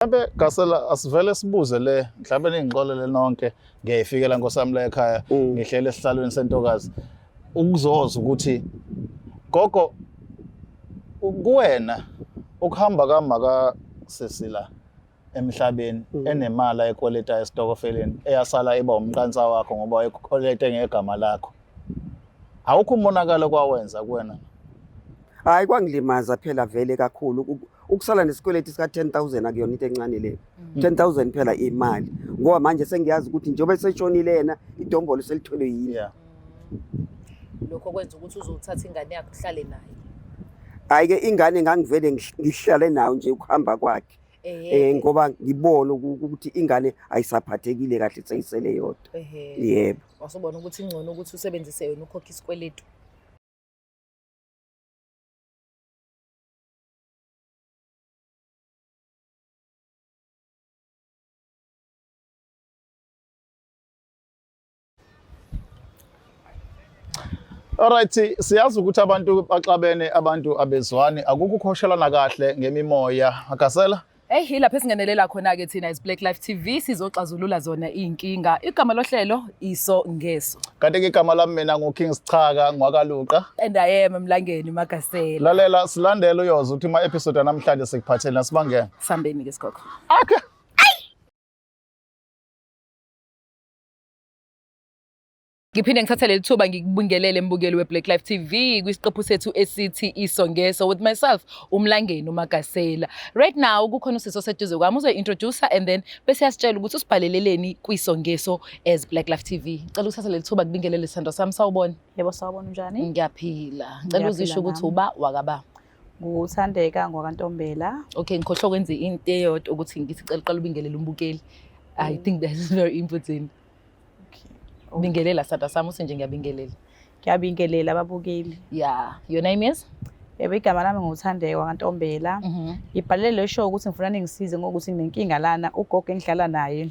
Mhlambe Gasela asivele sibuze le mhlambe ningixolele nonke ngiyayifikela nkosi yami la ekhaya ngihlele esihlalweni sentokazi ukuzoza ukuthi gogo kuwena ukuhamba kamaka sisi la emhlabeni enemali ayikweleta esitokofeleni eyasala iba umqansa wakho ngoba wayekwelete ngegama lakho awukho umonakalo kwawenza kuwena? Hayi, kwangilimaza phela vele kakhulu. Ukusala nesikweletu sika 10,000 akuyona into encane leyo. 10,000 phela imali, ngoba manje sengiyazi ukuthi njengoba eseshonile yena idombolo selitholwe yini. Lokho kwenza ukuthi uzothatha ingane yakho uhlale nayo. Hayi-ke ingane ngangivele ngihlale nayo nje ukuhamba kwakhe. Ngoba ngibona ukuthi ingane ayisaphathekile kahle, seyisele yodwa. Yebo. Wasubona ukuthi ingcono ukuthi usebenzise yona ukhokhe isikweletu. Alright, siyazi ukuthi abantu baxabene, abantu abezwani, akukho ukuhoshelana kahle ngemimoya. Gasela? Hey, yilapho esingenelela khona-ke thina as Black Life TV sizoxazulula zona iy'nkinga. Igama lohlelo Iso Ngeso. Kanti-ke igama lami mina nguKing Sichaka ngwakaLuqa. And I am Mlangeni Magasela. Lalela, silandele uyoza ukuthi uma-episode anamhlanje sikuphathele nasibangena. Sambeni-ke sikhokho. Okay. Ngiphinde ngithathe leli thuba ngikubingelele mbukeli we-Black Life TV kwisiqephu sethu esithi Iso Ngeso with myself uMlangeni uMagasela. Right now kukhona usisi oseduze kwami uzoyi-introduce and then bese yasitshela ukuthi usibhaleleleni kwiSo Ngeso as Black Life TV. Ngicela ukuthatha leli thuba kubingelele sithandwa sami, sawubona. Yebo, sawubona, unjani? Ngiyaphila. Ngicela Ngiyaphila uzisho ukuthi nami. uba wakaba. Nguthandeka ngwakaNtombela. Okay, ngikhohlwa ukwenza into eyodwa ukuthi ngithi cela uqala ubingelele umbukeli. I think that is very important. Okay. Bingelela sithandwa sami, uthi nje ngiyabingelela. Ngiyabingelela ababukeli. Yeah, your name is? Yebo, igama lami nguThandeka wakaNtombela. Ngibhalele le show ukuthi ngifuna ningisize ngokuthi nginenkinga lana, ugogo engihlala naye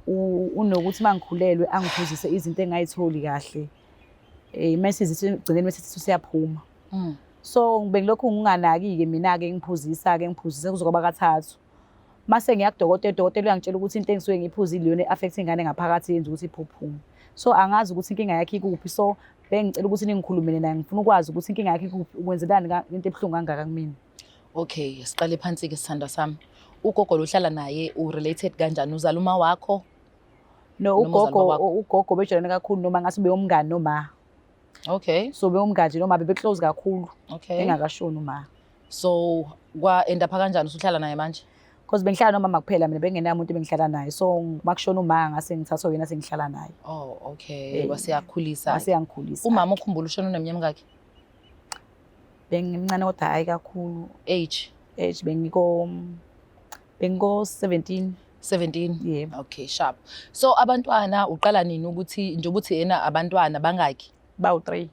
unokuthi mangikhulelwe angiphuzise izinto engayitholi kahle. Mase igcineni mase isisu siyaphuma. So bengilokhu nginganaki-ke mina-ke, ngiphuzisa-ke ngiphuzisa kuze kwaba kathathu. Mase ngiya kudokotela, udokotela uyangitshela ukuthi into engisuke ngiyiphuzile iyona e-affect ingane ngaphakathi, yenza ukuthi iphuphume. So angazi ukuthi inkinga yakhe ikuphi, so bengicela ukuthi ningikhulumele naye, ngifuna ukwazi ukuthi inkinga yakhe ikuphi, ukwenzelani into ebuhlungu kangaka kumina. Okay, siqale phansi-ke sithandwa sami. Ugogo lo ohlala naye u-related kanjani? Uzala uma wakho? No, Noma uzala ubaba wakho? Ugogo bejwayelene kakhulu, noma ngathi ubeyomngani noma. So ubeyomngani nje noma bebe-close kakhulu. Engakashoni uma. So kwa-end up kanjani usuhlala naye manje? Because bengihlala nomama kuphela mina, bengenayo umuntu bengihlala naye. So makushona uma ngase ngithathwa yena sengihlala naye. Oh, okay. Wasiyakhulisa. Wasiyangikhulisa. Umama ukhumbula ushona uneminyaka emingaki? Bengimncane kodwa hayi kakhulu. Age? Age bengiko 17. 17? Yebo. Okay, sharp. So abantwana uqala nini ukuthi nje ukuthi yena abantwana bangaki? Bawu 3.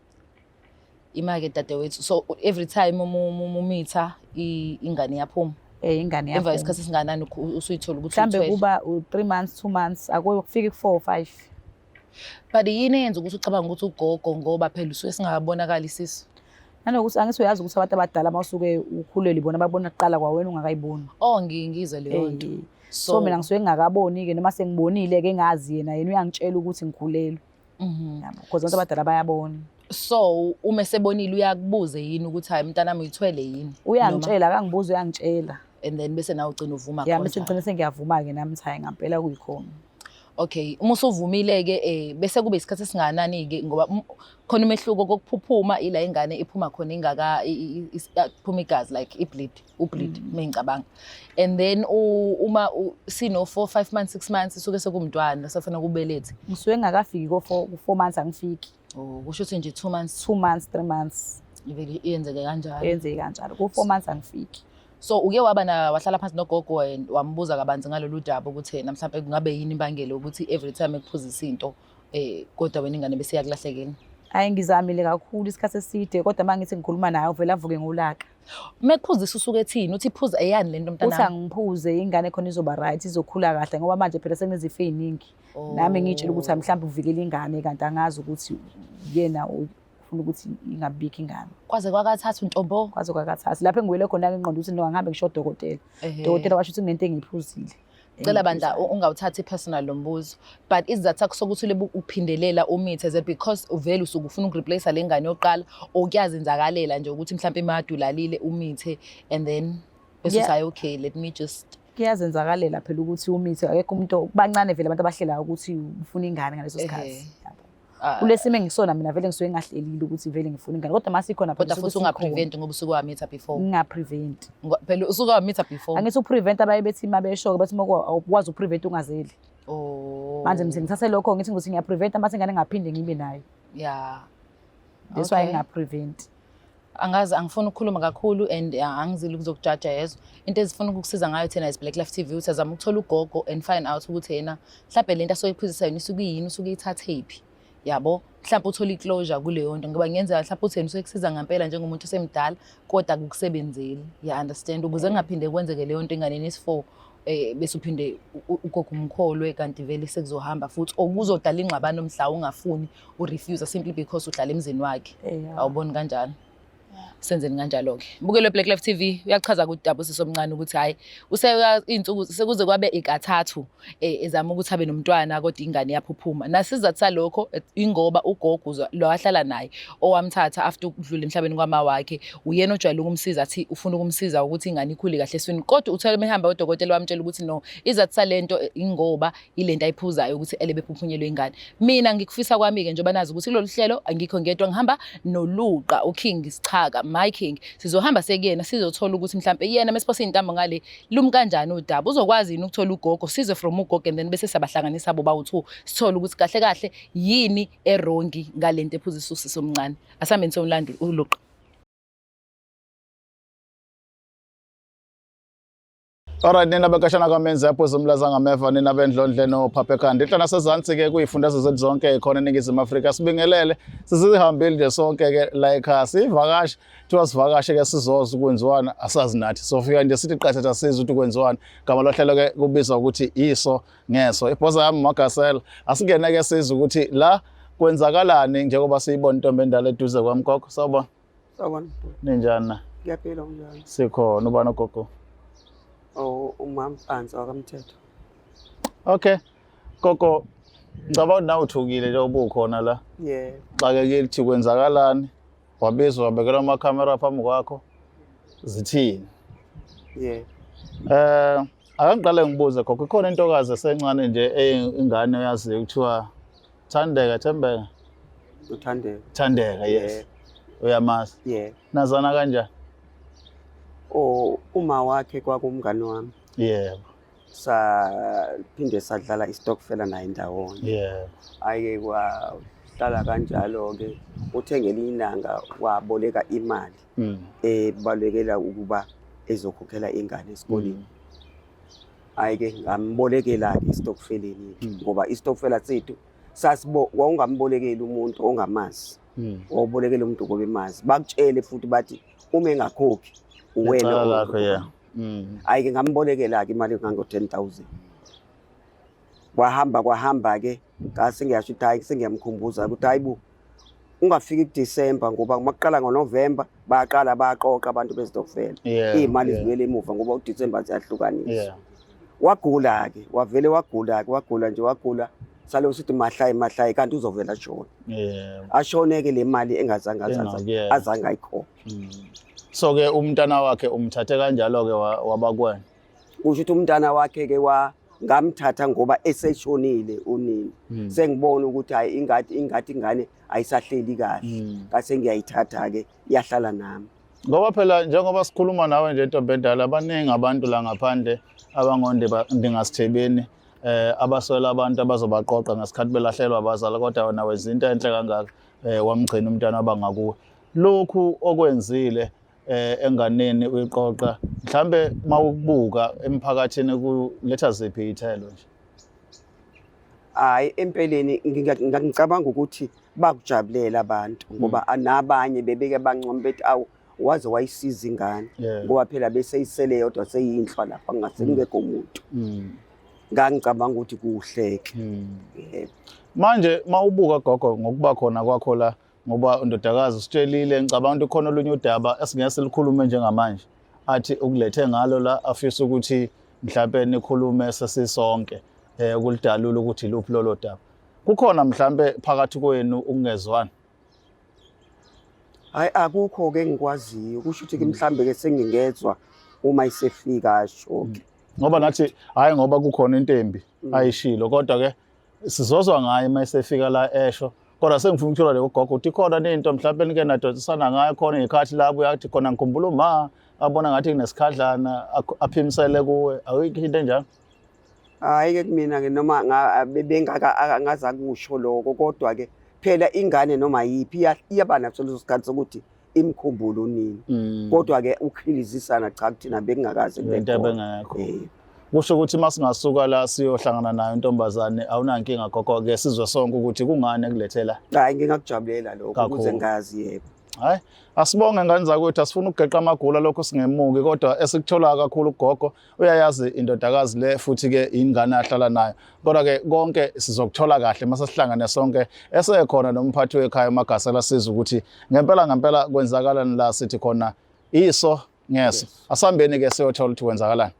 Imake dadewethu. So every time umumitha ingane iyaphuma. Ingane Emva iyaphuma. kwesikhathi esinganani usuyithola ukuthi Mhlambe uyithwele? kuba u 3 months, 2 months, akuye kufike ku 4 or 5. But yini eyenza ukuthi ucabange ukuthi ugogo, ngoba phela usuke singabonakali isisu? Nanokuthi angithi uyazi ukuthi abantu abadala mawusuke ukhulelwe bona babona kuqala kwawena ungakayiboni. Oh, ngizwe leyo nto. So mina ngisuke ngingakaboni-ke, noma sengibonile-ke ngazi yena, yena uyangitshela ukuthi ngikhulelwe. Yabo, because abantu abadala bayabona. So uma esebonile uyakubuza yini ukuthi hayi mntanami uyithwele yini? Uyangitshela, akangibuzi, uyangitshela. And then bese nawe ugcina uvuma Yeah, khona bese njalo. ngigcina sengiyavuma-ke nami ukuthi hayi ngampela kuyikhona. Okay, uma usuvumile-ke bese kube isikhathi esingakanani-ke, ngoba khona umehluko kokuphuphuma ila ingane iphuma khona ingaka, iphuma igazi like ibleed, ubleed uma ngicabanga. And then uma sino 4, 5 months, 6 months isuke sekumntwana safuna kubelethe. Ngisuke ngingakafiki ko 4, ku 4 months angifiki. Oh, kusho ukuthi nje 2 months. 2 months, 3 months. Ivele iyenzeke kanjalo. Yenzeke kanjalo. Ku 4 months angifiki. So uke waba na wahlala phansi nogogo and wambuza kabanzi ngalolu daba ukuthi yena mhlawumbe kungabe yini imbangela ukuthi every time ekuphuzisa into kodwa wena ingane bese iyakulahlekela? Hayi, ngizamile kakhulu isikhathi eside, kodwa uma ngithi ngikhuluma naye uvele avuke ngolaka. Uma ekuphuzisa usuke ethini? Uthi phuza eyani lento mntanami? Uthi angiphuze, ingane khona izoba right, izokhula kahle, ngoba manje phela senginezifo ey'ningi. Nami ngiyitshela ukuthi mhlawumbe uvikela ingane, kanti angazi ukuthi yena Ufuna ukuthi ingabikho ingane. Kwaze kwakathathu ntombo. Kwaze kwakathathu. Lapho engiwele khona-ke ingqondo ukuthi no, angihambe ngisho udokotela. Udokotela washo ukuthi kunento engiyiphuzile. Cela bandla ungawuthathi personal lo mbuzo, but isizathu sakho sokuthi ulebe uphindelela umithe, is it because uvele usuke ufuna ukureplace le ngane yokuqala, or kuyazenzakalela nje ukuthi mhlawumbe imadi ulalile umithe and then bese uthi hayi, okay, let me just... Kuyazenzakalela phela ukuthi umithe, akekho umuntu, bancane vele abantu abahlelayo ukuthi ufuna ingane ngaleso sikhathi. Kulesimo engisona mina vele ngisuke ngingahlelile ukuthi vele ngifuna ingane, kodwa mase ikhona phela. Kodwa futhi ungaprevent ngoba usuke wamitha before. Ngingaprevent. Phela usuke wamitha before. Angithi uprevent, abaye bethi uma besho bathi uma awukwazi uprevent ungazeli. Manje ngithi ngithathe lokho ngithi ukuthi ngiyaprevent mase ingane ngaphinde ngibe nayo. That's why ngingaprevent. Angazi, angifuni ukukhuluma kakhulu and angizili ukuzokujaja yezwa. Into ezifuna ukukusiza ngayo thina as Black Life TV ukuthi azame ukuthola ugogo and find out ukuthi yena mhlawumbe lento asoyiphuzisa yona isuke iyini, usuke iyithathephi. Yabo, mhlawumbe uthole i-closure kuleyo nto, ngoba kungenzeka mhlawumbe uthi yena usuke kusiza ngempela njengomuntu osemdala kodwa akukusebenzeli. Ya understand, ukuze kungaphinde kwenzeke leyo nto enganeni esi-4 bese uphinde ugogo umkholwe kanti vele sekuzohamba futhi, okuzodala ingxabano mhla ungafuni urefuse simply because uhlala emzini wakhe. Awuboni kanjalo? Senzeni kanjalo-ke. Mbukelo Black Life TV uyachaza kudaba usisi omncane ukuthi hhayi iy'nsuku sekuze kwabe ikathathu ezama ukuthi abe nomntwana kodwa ingane iyaphuphuma. Nasizathu salokho ingoba ugogo lo ahlala naye owamthatha after ukudlula emhlabeni kwama wakhe, uyena ojwayele ukumsiza, athi ufuna ukumsiza ukuthi ingane ikhule kahle eswini. Kodwa uthole mehamba udokotela wamtshela ukuthi no, izathu salento ingoba ilento ayiphuzayo ukuthi elebe phuphunyelwe ingane. Mina ngikufisa kwami-ke njengoba nazi ukuthi kulolu hlelo angikho ngedwa, ngihamba noLuqa uKing Sichaka, my king. Sizohamba sekuyena sizothola ukuthi mhlampe yena mesiphose iy'ntambo ngale lumi kanjani udaba, uzokwazi yini ukuthola ugogo, sizwe from ugogo and then bese siyabahlanganisa bo bawu-two, sithole ukuthi kahle kahle yini erongi ngalento ephuzisa usisi omncane. Asihambeni siyomlanda uLuqa. Alright, nina bekashana kwamenzi apho zomlaza ngameva, nina bendlondle nophapha ekhanda inhlana sezansi-ke kuyifundazwe zethu zonke khona eNingizimu Afrika. Sibingelele, sizihambile nje sonke-ke la ekhaya, sivakashe, kuthiwa sivakashe-ke sizoza ukwenziwana asazi nathi, sofika nje sithi qathatha sizwe ukuthi kwenziwani. Gama lohlelo-ke kubizwa ukuthi iso ngeso. Ibhoza yami Magasela, asingene-ke sizwe ukuthi la kwenzakalani njengoba siyibona intombi endala eduze kwami. Gogo, sawubona. Sawubona. Ninjani na? Ngiyaphila, kunjani? Sikhona. Ubani ugogo? Oh, umama Mpanza wakamthetho. Okay. Gogo, ngicabanga ukuthi nawe uthukile njengoba ukhona la. Yeah. Xakekile ukuthi kwenzakalani? Wabizwa wabekelwa amakhamera phambi kwakho. Zithini? Yeah. Ake ngiqale ngibuze gogo, ikhona intokazi esencane nje eyingane oyaziyo kuthiwa Thandeka, Thembeka? Uthandeka. Thandeka, yes. Yeah. Uyamazi? Yeah. Nazana kanjani? Oh, uma wakhe kwakumngani wami. Yebo. Saphinde sadlala istokfela naye ndawonye. Yebo. Ayike kwahlala kanjalo ke, uthe ngelinye ilanga waboleka imali ebalekela ukuba ezokhokhela ingane esikoleni. Ayike ngambolekela ke istokfeleni ngoba istokfela sethu sasibo wawungambolekeli umuntu ongamazi. Wawubolekela umuntu ngoba emazi. Bakutshele futhi bathi uma engakhokhi uwena Icala lakho, ozokhokha. yeah. Ayike ngambolekela ke imali engango 10,000. Kwahamba kwahamba ke, ngase ngiyasho ukuthi hayi sengiyamkhumbuza ukuthi hayibo ungafiki kuDecember ngoba uma kuqala ngoNovember bayaqala bayaqoqa abantu bezitokfela. Iy'mali zibuyele emuva ngoba uDecember ziyahlukaniswa. Wagula ke, wavele wagula ke, wagula nje wagula. Salo sithi mahlayi mahlayi kanti uzovela ashone. Ashone ke le mali engazange azange ayikhokhe. So ke umntana wakhe umthathe kanjalo ke waba kuwena? Kusho ukuthi umntana wakhe ke ngamthatha ngoba eseshonile unina. Sengibona ukuthi hayi ingathi ingane ayisahleli kahle. Ngase ngiyayithatha ke iyahlala nami. Ngoba phela njengoba sikhuluma nawe nje ntombi endala, baningi abantu la ngaphandle abangonde ndingasithebeni, abaswela abantu abazobaqoqa ngesikhathi belahlelwa abazali, kodwa wena wenza into enhle kangaka, wamgcina umntwana abangakuwe. Lokhu okwenzile enganeni uyiqoqa, mhlambe mawukubuka emphakathini kuletha ziphi izithelo nje? Hayi, empeleni ngicabanga ukuthi bakujabulela abantu ngoba nabanye bebeke bancoma bethi awu waze wayisiza ingane. Ngoba phela beseyisele yodwa seyinhlwa lapha kungase kungekho umuntu. Ngangicabanga ukuthi kuhleke. Yebo. Manje mawubuka gogo ngokuba khona kwakho la Ngoba undodakazi usitshelile, ngicabanga ukuthi khona olunye udaba esingeke silukhulume njengamanje, athi ukulethe ngalo la, afisa ukuthi mhlampe nikhulume sesisonke ukulidalula ukuthi luphi lolo daba. Kukhona mhlampe phakathi kwenu ukungezwani? Hayi, akukho-ke engikwaziyo. Kusho ukuthi-ke mhlambe-ke sengingezwa uma isefika asho-ke. Ngoba nathi hhayi, ngoba kukhona into embi ayishilo, kodwa-ke sizozwa ngaye uma esefika la esho. Kodwa sengifuna ukuthola le ugogo ukuthi ikhona nento mhlawumbe nike nadonsisana ngayo khona ngekhathi labo uyathi khona ngikhumbula uma abona ngathi kunesikhadlana aphimisele kuwe, awikho into enjalo? Hhayi-ke kumina-ke noma bengaka akusho lokho, kodwa-ke phela ingane noma yiphi iyaba naso leso sikhathi sokuthi imkhumbule unini. Kodwa-ke ukuhilizisana cha, kuthina bekungakaze kube Into khona. ebengekho. Kusho ukuthi uma singasuka la siyohlangana nayo intombazane, awunankinga gogo-ke sizwe sonke ukuthi kungani ekulethela? Hhayi, ngingakujabulela lokho Kakhulu. ukuze ngazi, yebo. Hayi, asibonge ngane zakwethu, asifuni ukugeqa amagula lokho singemuki, kodwa esikuthola kakhulu ugogo uyayazi indodakazi le, futhi-ke ingane ahlala nayo. Kodwa-ke konke sizokuthola kahle mase sihlangane sonke, esekhona nomphathi wekhaya uMagasela, sizwe ukuthi ngempela ngempela kwenzakalani la sithi khona iso ngeso. Asihambeni-ke siyothola ukuthi kwenzakalani.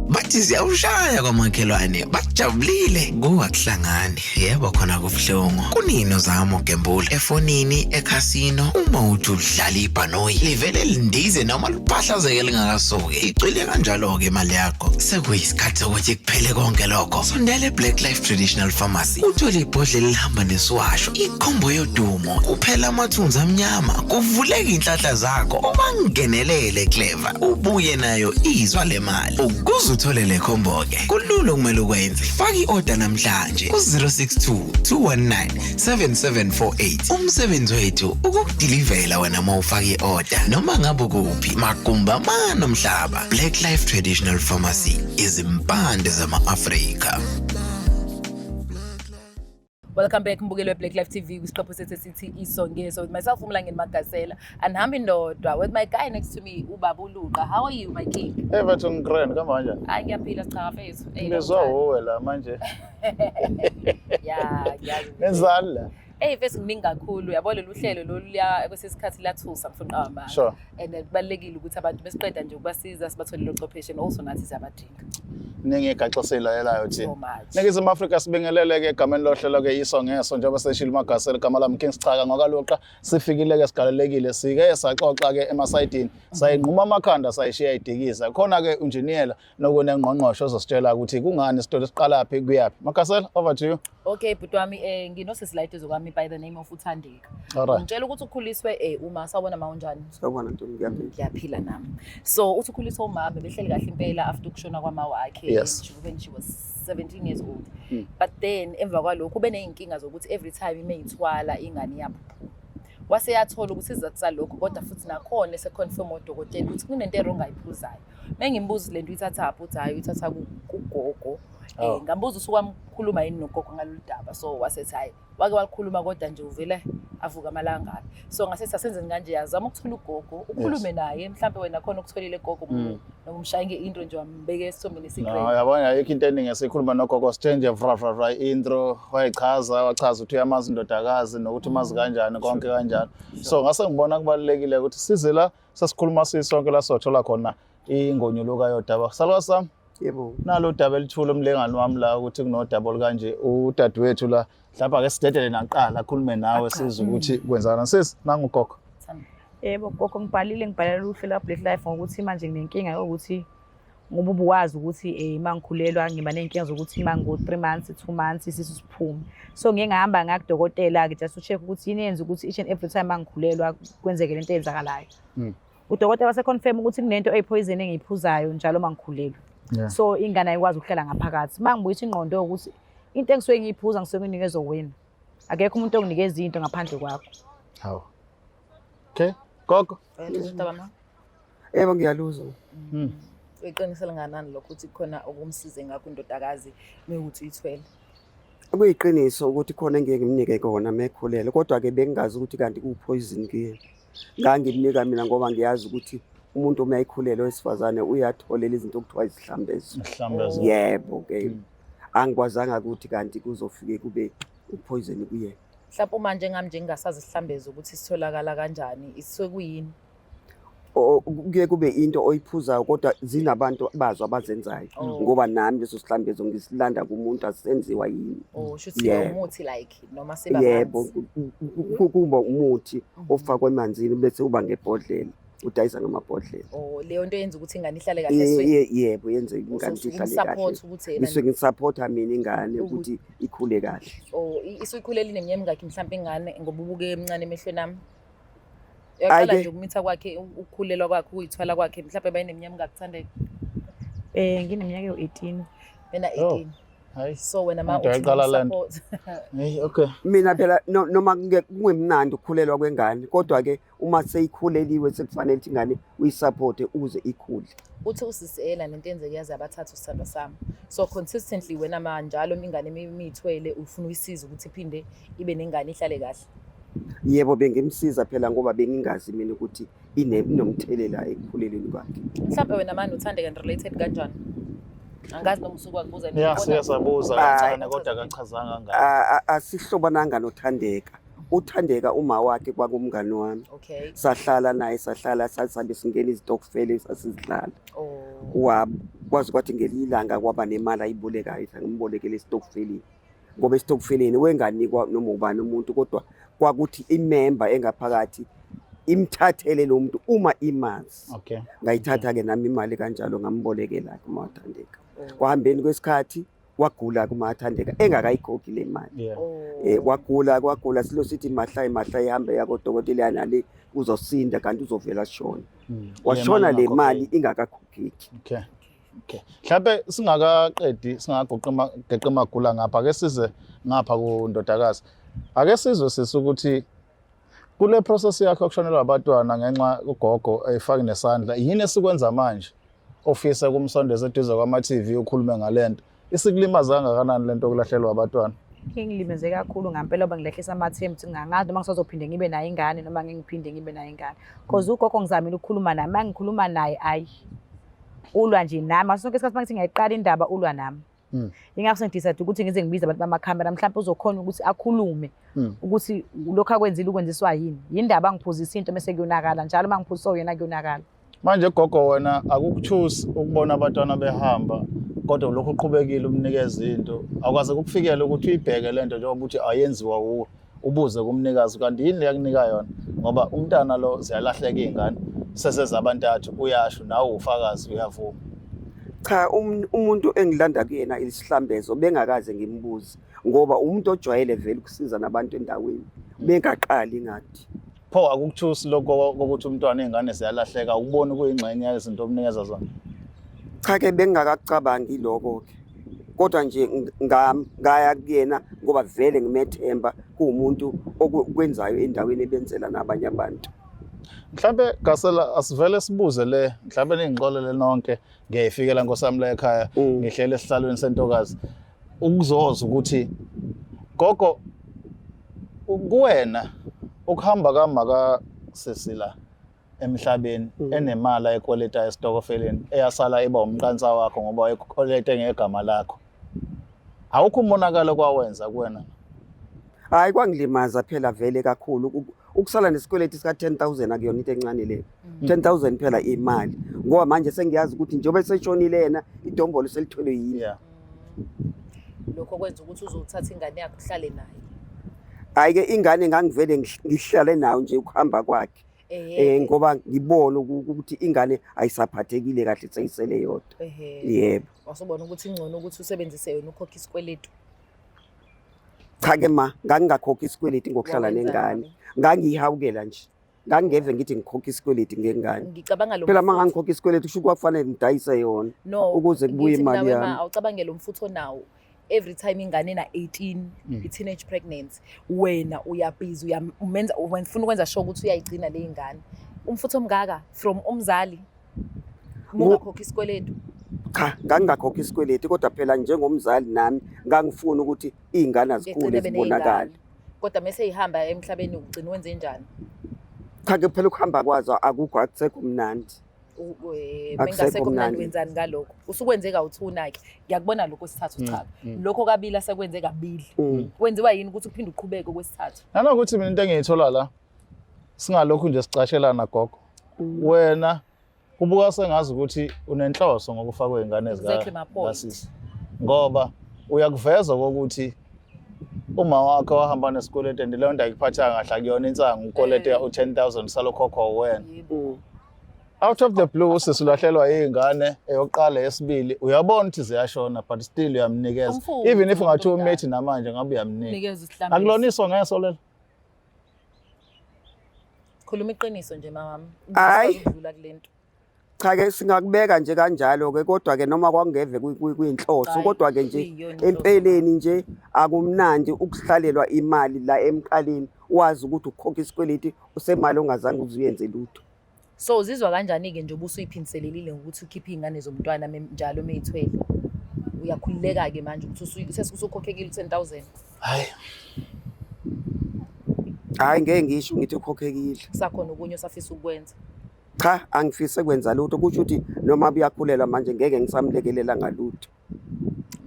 Bathi ziyawushaya kwamakhelwane, bajabulile kuwakuhlangani. Yebo, khona kubuhlungu. Kunini uzama ukugembula efonini, ekhasino, uma uthi udlala ibhanoyi livele lindize noma liphahlazeke lingakasuki, icwile kanjalo-ke imali yakho. Sekuyisikhathi sokuthi kuphele konke lokho. Sondela e-Black Life Traditional Pharmacy uthole ibhodlela elihamba nesiwasho, ikhombo yodumo, kuphela amathunzi amnyama, kuvuleka iy'nhlanhla zakho. Ubangenelele clever, ubuye nayo izwa le mali. Ukuze uthole le khombo-ke kulula, okumele ukwenze, faka i-oda namhlanje ku-062 219 7748. Umsebenzi wethu ukukudilivela wena uma ufaka i-oda noma ngabe ukuphi magumba amane omhlaba. Black Life Traditional Pharmacy, izimpande zama-Afrika. Welcome back mbukeli we-Black Life TV kwisiqephu sethu esithi Iso Ngeso with myself uMlangeni Magasela. Andihambi ndodwa, with my guy next to me, ubaba uLuqa. How are you, my king? Hey mfethu, ngi-grand, kama kanjani? Hayi, ngiyaphila sichakafethu. Hey, Ngizwa wuwe la manje. Ya, ngiyazi. Nenzani la? Hey mfethu, kuningi kakhulu. Uyabo lolu hlelo lolu liya kwesinye isikhathi liyathusa mfuna amanga. And kubalulekile ukuthi abantu besiqeda nje ukubasiza sibatholele uchwepheshe, and also nathi siyabadinga. Ningi igaxa siyilalelayo thina. So much. Ningizimu Afrika, sibingelele-ke egameni lohlelo-ke Iso Ngeso, njengoba seshilo uMagasela, igama lami King Sichaka ngokaLuqa. Sifikile-ke, sigalelekile, sike saxoxa-ke emasayidini, sayinquma amakhanda, sayishiya idikiza. Khona-ke unjiniyela nokunengqongqoshe ozositshela ukuthi kungani isitori siqalaphi kuyaphi. Magasela, over to you. Okay bhuti wami, nginosisi la eduze kwami by the name of uThandeka. Alright. Ngitshela ukuthi ukhuliswe uma sawubona ma, unjani? Sawubona ntombi, ngiyaphila. Ngiyaphila nami. So uthi ukhuliswe umama, behleli kahle impela after ukushona kwama wakhe when she was 17 years old. But then emva kwalokho ube ney'nkinga zokuthi every time ime ithwala ingane iyaphuphuma. Wase yathola ukuthi isizathu salokho, kodwa futhi nakhona ese-confirm odokotela ukuthi kunento e-wrong ayiphuzayo. Mengimbuza lento uyithathaphi, uthi hhayi, uyithatha kugogo. Ngambuza usuke wamkhuluma yini nogogo ngalolu daba, so wasethi hhayi, wake walikhuluma kodwa nje uvele avuka amalangabi. So ngase sasenzeni kanje, yazama ukuthola ugogo, ukhulume naye, mhlampe wena khona ukutholile gogo noma umshaye nge-intro nje wambeke esithombeni No, esi-great. yabona ayikho into eningi esikhuluma nogogo, sithe nje vra vra vra intro, wayichaza, wachaza ukuthi uyamazi indodakazi nokuthi umazi kanjani konke kanjalo. So ngase ngibona kubalulekile ukuthi size la sesikhuluma sisonke la sothola khona ingonyuluka yodaba. Salukazi sami, Yebo. nalo udaba elithula umlingani wami la ukuthi kunodaba olukanje udadewethu la, mhlawumbe ake sidedele naqala akhulume nawe sizwe ukuthi kwenzakalani. Sisi, nangu ugogo. Thanda. Yebo gogo, ngibhalile, ngibhalela uhlelo lwa-Black Life ngokuthi manje nginenkinga yokuthi ngoba ubuwazi ukuthi uma ngikhulelwa ngiba ney'nkinga zokuthi uma ngu-3 months, 2 months isisu siphume. So ngiye ngahamba ngakudokotela-ke just to check ukuthi yini eyenza ukuthi each and every time uma ngikhulelwa kwenzeke lento eyenzakalayo. Udokotela wase-confirm ukuthi kunento eyi-poison engiyiphuzayo njalo uma ngikhulelwe. So ingane ayikwazi ukuhlala ngaphakathi. Uma ngibuyisa ingqondo ukuthi into engisuke ngiyiphuza ngisuke nginikezwe wena. Akekho umuntu onginikeza into ngaphandle kwakho. Hawu. Okay. Gogo. Uyaluzwa udaba ma? Yebo, ngiyaluzwa. Uyiqinisele nganani lokho ukuthi khona okumsize ngakho indodakazi mewukuthi uyithwele? Kuyiqiniso ukuthi khona engike ngimnike kona mekhulelwe, kodwa-ke bengingazi ukuthi kanti kuwu-poison kuyena. Ngangimnika mina ngoba ngiyazi ukuthi umuntu uma ekhulelwe owesifazane uyatholela izinto okuthiwa izihlambezo. Mhlambe Yebo-ke. Angikwazanga ukuthi kanti kuzofike kube upoison kuyena. Mhlawumbe uma njengami nje ngingasazi isihlambezi ukuthi sitholakala kanjani, isisuke kuyini? Kuye kube into oyiphuzayo, kodwa zinabantu bazo abazenzayo. Ngoba nami leso sihlambezo ngisilanda kumuntu, asisenziwa yini. Oh, shuthi umuthi like noma siba Yebo, kuba umuthi ofakwa emanzini bese uba ngebhodlela, udayisa ngamabhodlela. Oh, leyo nto yenza ukuthi ingane ihlale kahle esweni. Yebo, yenze ingane ukuthi ihlale kahle. Umsupport ukuthi yena Ngisuke ngisupporta mina ingane ukuthi ikhule kahle. Oh, isuyikhulele ineminyaka emingakhi mhlawumbe ingane, ngoba ubuke emncane emehlweni ami? Uyaqala Hhayi-ke. nje ukumitha kwakhe, ukukhulelwa kwakhe, ukuyithwala kwakhe, mhlawumbe bayineminyaka emingaki, Thandeka? Ngineminyaka ewu-18. Mina Oh. 18. Hayi. So wena ma Into uthi yayiqala le nto. support. Hey, okay. Mina phela noma kungemnandi ukukhulelwa kwengane, kodwa ke uma seyikhuleliwe sekufanele ukuthi ingane uyisupporte ukuze ikhule. Uthi usisi ela nento eyenzeke yaze abathathu sithandwa sami. So consistently wena ma njalo uma ingane imithwele ufuna uyisiza ukuthi iphinde ibe nengane ihlale kahle. Yebo, bengimsiza phela ngoba bengingazi mina ukuthi inomthelela ekukhulelweni kwakhe. Mhlawumbe wena manje uThandeka and related kanjani? Angazi noma usuke wakubuza yini, Yeah, kodwa- siye sabuza kancane kodwa akachazanga ngayo. Asihlobananga noThandeka. uThandeka uma wakhe kwakumngani wami. Sahlala naye, sahlala, sasabe singena izitokfela sasizidlala. Kwaze kwathi ngelinye ilanga kwaba nemali ayibolekayo, ethi angimbolekele esitokfeleni. Ngoba esitokfeleni wenganikwa noma ubani umuntu, kodwa kwakuthi imemba engaphakathi imthathele lo muntu uma imazi. Ngayithatha-ke nami imali kanjalo, ngambolekela kumaThandeka. Kwahambeni kwesikhathi wagula kumaThandeka engakayikhokhi le mali. Wagula, kwagula, silo sithi mahlayi, mahlayi, ihambe yakodokotela nale uzosinda kanti uzovela ashone. Washona Le le mali mali ingakakhokheki. Okay. Okay. Mhlambe singakaqedi, singagoqi geqe magula ngapha, ake size ngapha kundodakazi. Ake sizwe sisi ukuthi kule process yakho yokushonelwa abantwana ngenxa ugogo efake nesandla, yini esikwenza manje ofisa kumsondeza eduze kwama TV ukhulume ngalento? Isikulimaza kangakanani lento yokulahlekelwa abantwana? Ingilimeze kakhulu ngampela, ngoba ngilahlisa amathemba ukuthi ngingangazi noma ngisazophinde ngibe nayo ingane noma ngeke ngiphinde ngibe nayo ingane. Because ugogo ngizamile ukukhuluma naye, uma ngikhuluma naye ayi ulwa nje nami. Ngaso sonke isikhathi uma ngithi ngiyayiqala indaba ulwa nami. Yingakho sengidecide ukuthi ngize ngibize abantu bamakhamera, mhlawumbe uzokhona ukuthi akhulume ukuthi lokhu akwenzile ukwenziswa yini. Yindaba angiphuzisa into mase kuyonakala njalo, uma ngiphuziswa yena kuyonakala. Manje gogo, wena akukuthusi ukubona abantwana behamba kodwa lokhu uqhubekile umnikeza into, akwaze ukukufikela ukuthi uyibheke lento njengoba uthi ayenziwa wuwe, ubuze kumnikazi kanti yini le yakunika yona, ngoba umntana lo ziyalahleka iy'ngane sesezabantathu, uyasho nawe ufakazi uyavuma. Cha, umuntu engilanda kuyena isihlambezo bengakaze ngimbuze, ngoba umuntu ojwayele vele ukusiza nabantu endaweni, bengaqali ngathi. Pho akukuthusi lokho kokuthi umntwana iy'ngane ziyalahleka, ukubona kuyingxenye yezinto omnikeza zona? Cha ke, bengingakacabangi lokho-ke, kodwa nje ngaya kuyena ngoba vele ngimethemba, kuwumuntu okwenzayo endaweni ebenzela nabanye abantu. Mhlambe Gasela asivele sibuze le, mhlambe ningixolele nonke, ngiyayifikela Nkosi yami la ekhaya, ngihlele esihlalweni sentokazi ukuzoza ukuthi gogo kuwena ukuhamba kamaka sisi la emhlabeni enemali ayikweleta esitokofeleni eyasala iba umqansa wakho ngoba wayekwelete ngegama lakho, awukho umonakalo kwawenza kuwena? Hayi, kwangilimaza phela vele kakhulu. Ukusala nesikweleti sika 10,000 akuyona into encane leyo. 10,000 phela imali, ngoba manje sengiyazi ukuthi njengoba eseshonile yena idombolo selitholwe yini. Lokho kwenza ukuthi uzothatha ingane yakho uhlale nayo. Hayi ke, ingane ngangivele ngihlale nayo nje ukuhamba kwakhe. Ngoba ngibona ukuthi ingane ayisaphathekile kahle, seyisele yodwa. Yebo. Wasobona ukuthi ingcono ukuthi usebenzise yona ukhokhe isikweletu. Cha ke ma, ngangingakhokhi isikweleti ngokuhlala Wawenza nengane. ngani? Ngangiyihawukela nje. Ngangingeve ngithi ngikhokha isikweleti ngengane. Ngicabanga lo Phela uma mfutho. ngangikhokha isikweleti kusho kwakufanele ngidayise yona No, ukuze kubuye ngithi imali mina wema, yami. awucabangele umfutho nawo. Every time ingane ena 18, i-teenage pregnancy, wena uyabhizi, umenza, ufuna ukwenza sure ukuthi uyayigcina le ingane. Umfutho omngaka from umzali uma ungakhokhi isikweletu. Cha, ngangingakhokhi isikweleti, kodwa phela njengomzali nami ngangifuna ukuthi iy'ngane azikhule Begcine zibonakale. beney'ngane. Kodwa mese ihamba emhlabeni ugcina wenze njani? Cha ke phela ukuhamba kwazo akukho, akusekho mnandi. Akusekho Mengasekho mnandi mnandi. wenzani ngalokho? Usukwenze kawuthuna-ke, ngiyakubona lokho kwesithathu. Cha, lokho kabili asekwenze kabili. Kwenziwa yini ukuthi uphinde uqhubeke kwesithathu? Nanokuthi mina into engiyithola la, singalokhu nje sicashelana, gogo. Wena kubuka sengazi ukuthi unenhloso ngokufakwa iy'ngane Exactly my point. zikasisi. Ngoba uyakuveza kokuthi uma wakhe wahamba nesikweletu and leyo nto ayikuphathanga kahle, akuyona insangu ukwelete u-10 000 salokhokhwa wena. Out of the blue usisi ulahlelwa iy'ngane, eyokuqala, eyesibili, uyabona ukuthi ziyashona, but still uyamnikeza. Umfutho, Even if ungathiwa umuntu umethi namanje ngabe uyamnika. Nikeza isihlambisi. Akulona iso ngeso lelo? Khuluma iqiniso nje, mamami. Hhayi. Ukudlula kule nto. Cha ke, singakubeka nje kanjalo ke, kodwa ke noma kwakungeve kuyinhloso, Hhayi, kodwa ke nje kuyiyona inhloso. Empeleni nje akumnandi ukuhlalelwa imali la emqaleni, wazi ukuthi ukhokha isikweleti usemali ongazange uze uyenze lutho. So uzizwa kanjani-ke njengoba usuyiphindiselelile ngokuthi ukhiphe iy'ngane zomntwana njalo meyithwele? Uyakhululeka-ke manje ukuthi usukhokhekile u-10 000? Hayi. Hhayi, ngeke ngisho ngithi ukhokhekile. Kusakhona okunye osafisa ukukwenza? Cha, angifise kwenza lutho. Kusho ukuthi noma buyakhulelwa manje ngeke ngisamlekelela ngalutho.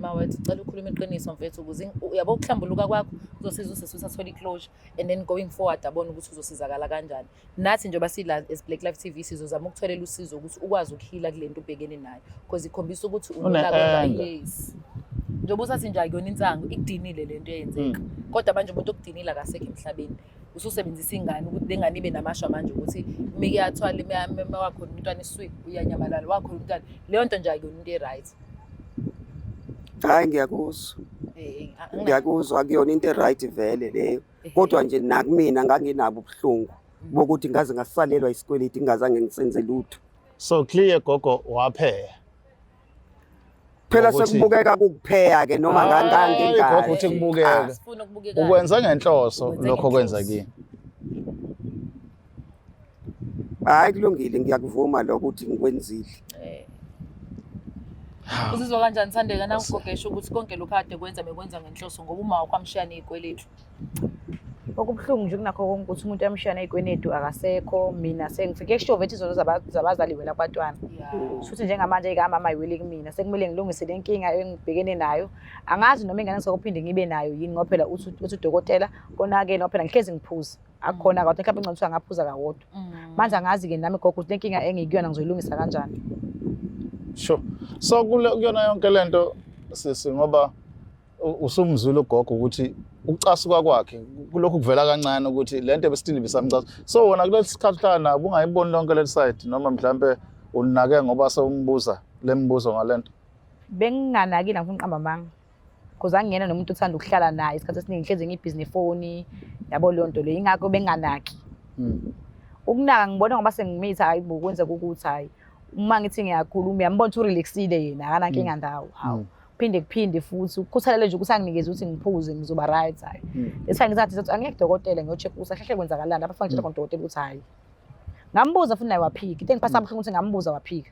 Mawethu, cela ukhulume iqiniso mfethu, ukuze uyabo ukuhlambuluka kwakho kuzosiza usisi ukuthi athole i-closure and then going forward abone ukuthi uzosizakala kanjani. Nathi njengoba sila as Black Life TV sizozama ukutholela usizo ukuthi ukwazi ukuhila kule nto ubhekene nayo, because ikhombisa ukuthi unolaka. Une-anger. Yes, njengoba usathi nje akuyona insangu, ikudinile le nto eyenzeka, kodwa manje umuntu okudinile akasekho emhlabeni. Ususebenzisa ingane ukuthi le ngane ibe namashwa manje, ukuthi mike yathwala wakhona umntwana esiswini, uyanyamalala, wakhona umntwana, leyo nto nje akuyona into e-right. Hhayi, ngiyakuzwa. Ngiyakuzwa, akuyona into e-right vele leyo, kodwa nje nakumina nganginabo ubuhlungu bokuthi ngaze ngasalelwa isikweleti ngingazange ngisenze lutho. So clear, gogo, wapheya. Phela Ngokuthi sekubukeka kukupheya-ke noma Hayi, gogo, uthi ngangingazi. kubukeka. Sifuna ukubukeka. Ukwenza ngenhloso Ukwenze lokho ngenhloso. kwenzekile. Hhayi, kulungile, ngiyakuvuma lokho ukuthi ngikwenzile. Uzizwa kanjani, Thandeka, nangugogesha ukuthi konke lokhu akade kwenza bekwenza ngenhloso ngoba uma wakho amshiya ney'kweletu? Okubuhlungu nje kunakho konke ukuthi umuntu amshiya ney'kweletu akasekho, mina sengifike kusho vethi izono zabazali wela kubantwana. Shuthi njengamanje ikamama ayiweli kumina, sekumele ngilungise le nkinga engibhekene nayo. Angazi noma ingane ngisokuphinde ngibe nayo yini, ngoba phela uthi udokotela konakele, ngoba phela ngihlezi ngiphuza. Akukhona kodwa mhlawumbe ngcono ukuthi angaphuza kawodwa. Manje angazi-ke nami gogo ukuthi le nkinga engikuyona ngizoyilungisa kanjani. Sure. So kule kuyona yonke lento sisi, ngoba usumzwile ugogo ukuthi ukucasuka kwakhe kulokhu kuvela kancane ukuthi lento ebesithini ibisamcasa. So wona kulesi sikhathi uhlala nabo ungayiboni lonke leli side, noma mhlambe unake ngoba sewumbuza lembuzo ngalento? Benginganakile, ngifuna uqamba amanga. Because angiyena nomuntu othanda ukuhlala naye isikhathi esiningi, ngihlezi ngibhizi nefoni, yabo leyo nto leyo, ingakho benginganaki. Ukunaka ngibona ngoba sengimitha, hayi bo, kwenzeka ukuthi hayi uma ngithi ngiyakhuluma uyambona ukuthi urelaxile yena, akanankinga ndawo. Hawu. Phinde kuphinde futhi ukukhuthalele nje ukuthi anginikeze ukuthi ngiphuze ngizoba right, hayi. That's why ngizathi ukuthi angiyeke kudokotela ngiyo-check ukuthi ahlahle kwenzakalani lapha, fanele ngitshela khona udokotela ukuthi hayi. Ngambuza futhi naye waphika. Into engiphatha kabuhlungu ukuthi ngambuza waphika.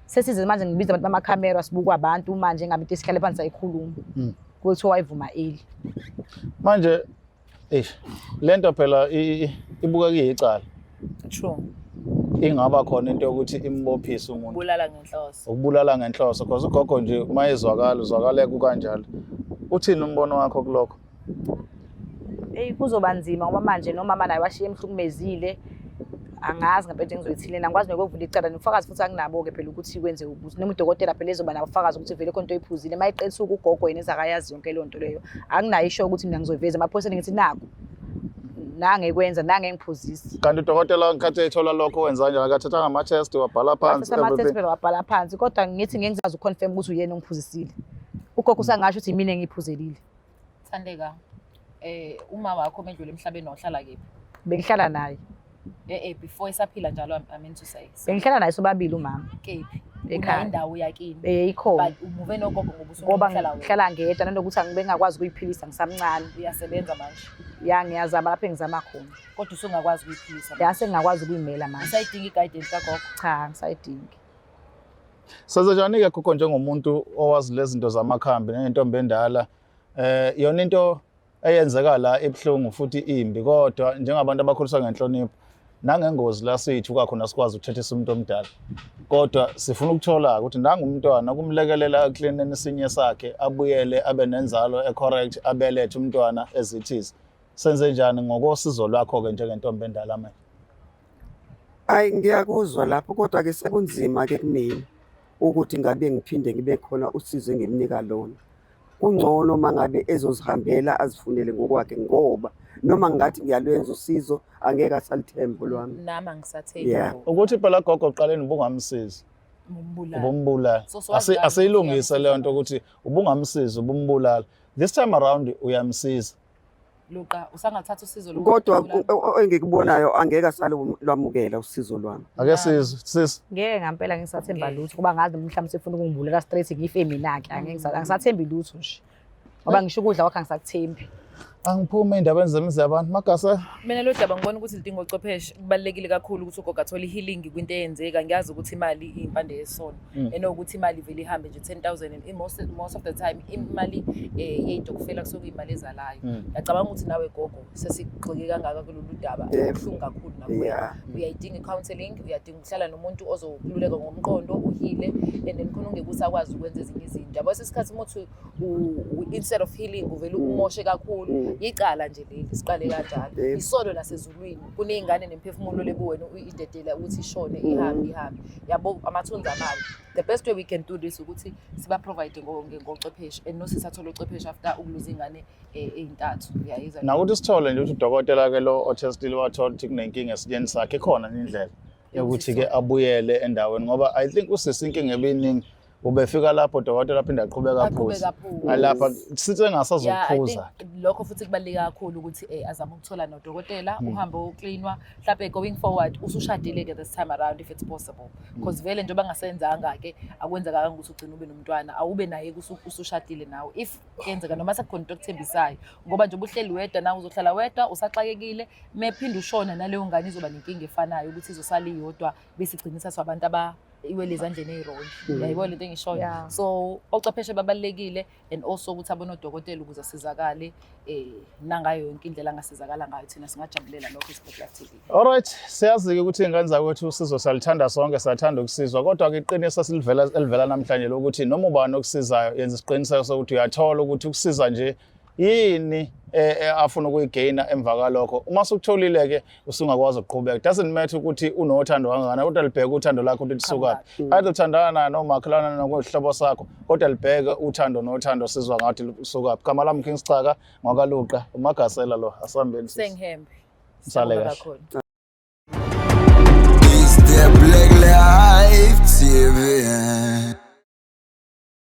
Sesize manje ngibiza abantu bamakhamera, sibukwa abantu manje, ngabe into esihlale phansi sayikhuluma. Kuthiwa wayivuma early. Manje eish, lento phela ibukeka iyicala. True. Ingaba khona into yokuthi imbophise umuntu. Bulala ngenhloso. Ukubulala ngenhloso, because ugogo nje uma ezwakala uzwakaleka kukanjalo. Uthini umbono wakho kulokho? Eyi, kuzoba nzima ngoba manje nomama naye washiya emhlukumezile. Angazi ngempela ngizoyithini, angikwazi nokuvula icala nobufakazi futhi anginabo-ke phela ukuthi kwenze ukuthi noma udokotela phela ezoba nabufakazi ukuthi vele khona into oyiphuzile. Uma eqethuka ugogo yena ezakayazi yonke leyo nto leyo. Anginayo isho ukuthi mina ngizoyiveza emaphoyiseni ngithi naku nange kwenza nange ngiphuzisa. Kanti udokotela ngesikhathi ethola lokho wenza kanjani? Akathathanga ama-test, wabhala phansi Wathatha ama-test everything? phela wabhala phansi, kodwa ngithi ngeke ngikwazi ukuconfirm ukuthi uyena ongiphuzisile. Ugogo usangasho ukuthi yimina engiyiphuzelile. Thandeka, uma wakho medlule emhlabeni wawuhlala kephi? Bengihlala naye. Before esaphila njalo, I mean to say. Bengihlala naye sobabili umama. Kephi? Ekhaya. Unayo indawo yakini? Ikhona. But umuve nogogo ngoba Ngoba usuhlala wena. ngihlala ngedwa, nanokuthi angibengakwazi ukuyiphilisa ngisamncane. Uyasebenza manje? Ya, ngiyazama lapho engizama khona. Kodwa usungakwazi ukuyiphilisa? Ya, sengingakwazi ukuyimela manje. Usayidinga i-guidance kagogo? Cha, ngisayidingi. Senze njani-ke gogo, njengomuntu owazi lezi zinto zamakhambi nentombi endala? Yona into eyenzeka la ebuhlungu futhi imbi, kodwa njengabantu abakhuliswa ngenhlonipho, Nangengozi la siyithuka khona sikwazi ukuthethisa umuntu omdala. Kodwa sifuna ukuthola ukuthi nangu umntwana kumlekelela eklineni isinye sakhe abuyele abe nenzalo e-correct abelethe umntwana ezithize. Senze njani ngokosizo lwakho-ke njengentombi endala manje? Hayi, ngiyakuzwa lapho, kodwa ke sekunzima ke kumina ukuthi ngabe ngiphinde ngibe khona usizo engimnika lona. Kungcono uma ngabe ezozihambela azifunele ngokwakhe, ngoba noma ngingathi ngiyalwenza usizo angeke asalithemba olwami. Nami angisathembi. Ukuthi phela gogo uqaleni ubungamsizi. Ubumbulala. Asiyilungise leyo nto ukuthi ubungamsizi ubumbulala. This time around uyamsiza. Luqa usangathatha usizo Kodwa engikubonayo angeke asalwamukela usizo lwami. Ake sizwe sis. Ngeke ngampela ngisathemba lutho kuba ngazi mhlawumbe sefuna ukungibulala straight ngife mina-ke, angisathembi lutho nje. Ngoba ngisho ukudla kwakhe angisakuthembi. Angiphume ey'ndabeni zemizi yabantu Magasa. Mina lo daba ngibona ukuthi lidinga ucwepheshe. Kubalulekile kakhulu ukuthi ugogo athole i-healing kwinto eyenzeka. Ngiyazi ukuthi imali iyimpande yesono. Enokuthi imali ivele ihambe nje 10,000 and most of the time imali yey'tokufela kusuke kuyimali ezalayo. Ngiyacabanga ukuthi nawe gogo sesigxeke kangaka kulolu daba, kubuhlungu kakhulu nakuwena. Uyayidinga i-counselling, uyadinga ukuhlala nomuntu ozokululeka ngomqondo uhile, and then khona ungeke usakwazi ukwenza ezinye izinto. Yabo isikhathi uma uthi instead of healing uvele umoshe kakhulu. Icala nje leli siqale kanjalo. Isono nasezulwini kuney'ngane nemphefumulo lebuwena idedela ukuthi ishone ihambe ihambe. Yabo amathunzi amabi. The best way we can do this ukuthi siba provide ngocwepheshe and nosisi athole ucwepheshe after ukuluza ingane ey'ntathu. Uyayizwa? Nakuthi sithole nje ukuthi udokotela ke lo otestile wathola ukuthi kunenkinga esinyeni sakhe, ikhona indlela yokuthi ke abuyele endaweni, ngoba I think usisi inkinga ebiningi ubefika lapho udokotela aphinde aqhubeka aphuze. Alapha sithi engasazokuphuza. Lokho futhi kubaluleke kakhulu ukuthi azame ukuthola nodokotela, uhambe uklinwa, mhlawumbe going forward usushadile ke this time around if it's possible. Because vele njengoba ngasenzanga ke akwenzekanga ukuthi ugcine ube nomntwana, awube naye usushadile nawe. If kuyenzeka noma sekukhona into okuthembisayo, ngoba njengoba uhleli wedwa nawe uzohlala wedwa usaxakekile, mephinde ushona naleyo ngane izoba nenkinga efanayo ukuthi izosala iyodwa bese igcina ithathwa abantu aba iwele ezandleni ezirongi. Uyayibona lento engishoyo? So ocwepheshe babalulekile and also ukuthi abone odokotela ukuze asizakale nangayo yonke indlela angasizakala ngayo. Thina singajabulela lokho eSport Life TV. Alright, siyazi-ke ukuthi iy'ngane zakwethu usizo siyalithanda sonke, siyathanda ukusizwa, kodwa-ke iqiniso elivela namhlanje lokuthi noma ubani okusizayo yenza isiqiniseko sokuthi uyathola ukuthi ukusiza nje yini afuna ukuyigeyina emva kwalokho. Uma usukutholile-ke usungakwazi ukuqhubeka. Doesn't matter ukuthi unothando kangakanani, kodwa libheke uthando lakho ukuthi lisukaphi. Either uthandana naye noma makhelwana nokuhlobo sakho, kodwa libheke uthando nothando sizwa ngathi lusukaphi. Gama lami King Sicaka ngwakaLuqa, uMagasela lo, asihambeni sisi. Sengihembe. Sale Siyabonga kahle. kakhulu.